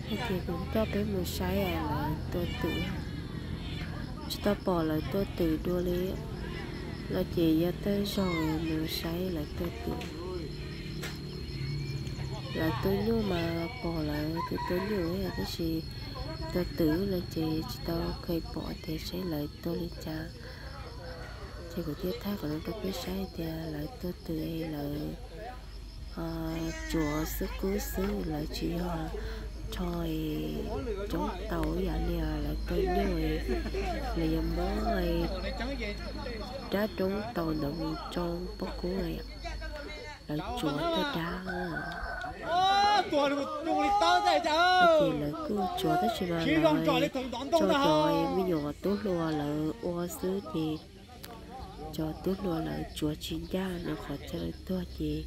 Ces kuv coj peb mus saib lawv tua twm, tsis tau pom lawv tua twm dua li. Los ces yog tej zaug mus saib lawv tua twm. Lawv tua nyuj mas pom lawv tus tua nyuj, tab sis tua twm los ces tsis tau kheev pom tias saib lawv tua li cas. Ces kuv thiaj thaij qhov no rau peb saib tias lawv tua twm lawv tsuav xwb kub xwb, lawv tsis yog rho coob tau ib yam li lawv tua nyuj, lawv yuav muab rab roob tau ntawd mus tsoo pob kub. Lawv tsuav caj dab, ces lawv kuj tsuav tab sis mas lawv tsoo cov me nyuam tub hluas lawv ua xwb ces cov tub hluas lawv tsuav tsis ncaj nws qhov chaw tuag ces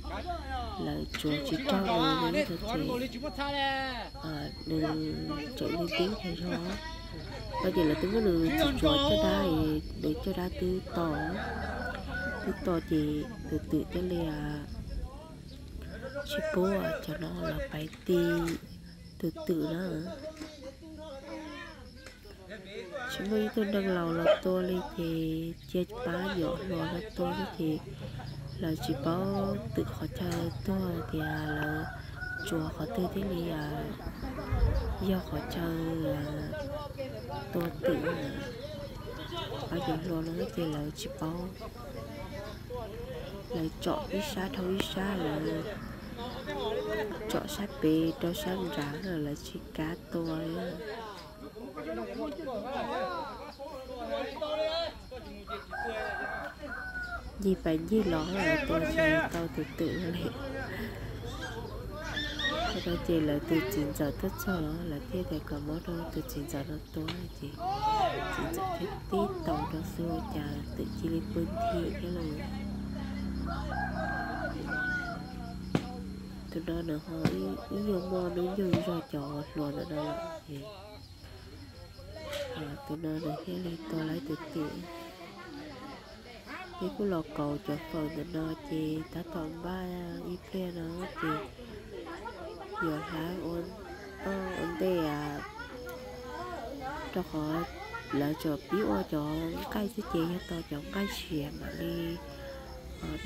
lawv tsuav tsis raug nws li, ces nws tseem li tib thiaj zog. No ces lawv twb muab nws tsuav caj dab, nws caj dab twb to, twb to ces tus twm thiaj li tsis pub cov no los pais ti tus twm na. Tsis muaj ib tug neeg laus los tua li ces cia pab nyuam hluas no tua xwb ces lawv tsis paub twm qhov chaw tuag tias lawv tsuav qhov twg thiaj li yog qhov chaw tua twm. Pab nyuam hluas no ces lawv tsis paub, lawv tsom ib sab dhau ib sab, lawv tsom sab pem rau sab nrad, lawv tsis kav tua li. Ncig pais ncig los tua tsis tau tus twm li. Thaum no ces lawv tus txiv ntxawm tuaj txog los lawv thiaj tias kom muab rau tus txiv ntxawm no tua, ces txiv ntxawm thiaj tib tau rau xwb ua cas twm cia li pw nthi thiab lauj. Tus no nws ho ib nyuag muaj hnub nyoog zog cov hluas ntawm no lawm ces tus no nws thiaj li tua lawv tus twm. Peb kuj los kaus cov fawm ntawm no ces tab tom npaj ib pliag no ces yuav hlab ua ntej, rau qhov lawv tsuas pib ua cov nqaij xwb ces yog tau cov nqaij siav mam li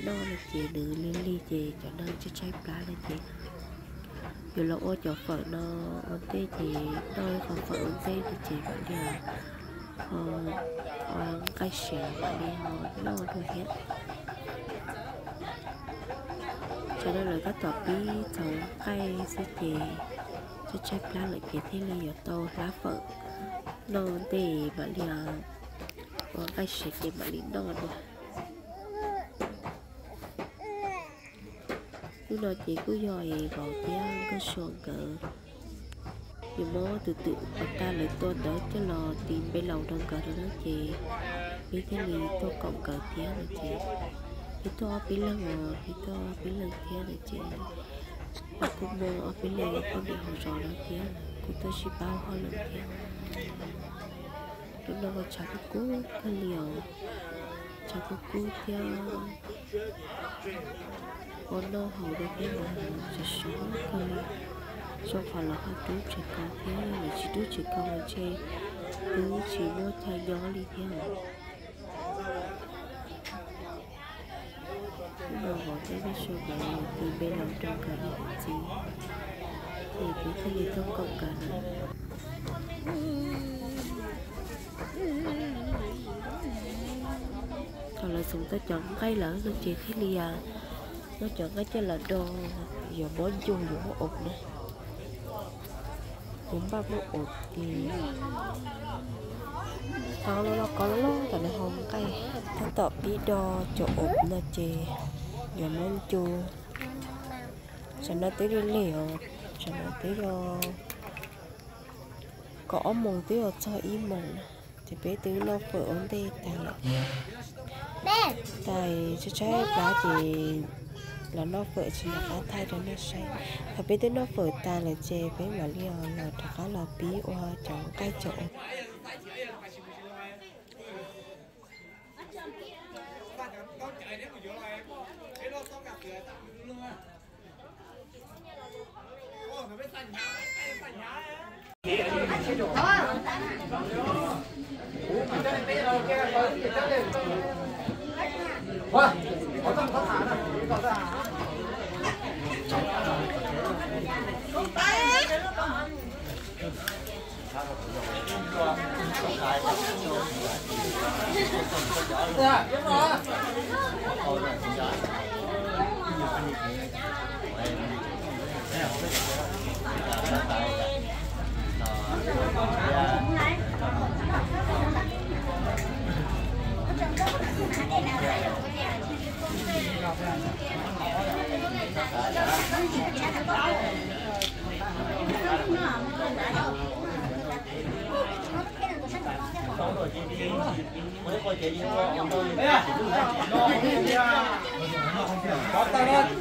noj no ces nws lig lig ces cov no tshaib tshaib plab no ces yuav los ua cov fawm no ua ntej ces noj qhov fawm ua ntej no ces mam li ho ua nqaij siav mam li ho noj dua thiab. Tsam no lawv tab tom pib txaus nqaij xwb ces tshaib tshaib plab lawm ces thiaj li yuav tau hlab fawm noj ntej mam li ua nqaij siav ces mam li noj dua. Hnub no ces kuj yog es vauv thiab nkauj sua nkawd yuav muab tus twm uas tag lawv tua ntawd coj los tis npe laus rau nkawd no na ces peb thiaj li tuaj koom nkawd thiab no ces peb tuaj ob peb leeg os, peb tuaj ob peb leeg thiab no ces kuj muaj ob peb leeg poj niam hauv zos no thiab kuj tuaj sib pab ua hauj lwm thiab. Hnub no tshav kub kub kawg li os, tshav kub kub thiab ua noj haus rau thiab mas sov sov kawg li. Zoo qhov lawv ho rub tsev kau thiab, lawv tsis rub tsev kau ntshe twb tsis muaj chaw nyob li thiab. Hnub no vauv thiab nkauj sua nkawd tis npe laus rau nkawd ib txiv, ces peb thiaj li tuaj koom nkawd na. Thaum lawv txhoov tau cov nqaij lawm no ces thiaj li muab cov nqaij coj los do, yuav muab ncu yuav muab ob na. Yuav npaj muab ob ces tau los los kov los loj tam no hauv nqaij. Tab tom pib do cov ob no ces yuav muab ncu. Tsam no twb lig lig os, tsam no twb yog kaum ob moos twb yuav txog ib moos na. Ces peb twb noj fawm ua ntej tag lawm. Tais tshaib tshaib plab ces los noj fawm tsis nco qab thaij rau nej saib. Thaum peb twb noj fawm tas lawm ces peb mam li los rov qab los pib ua cov nqaij cov ob.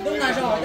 Tub na zog.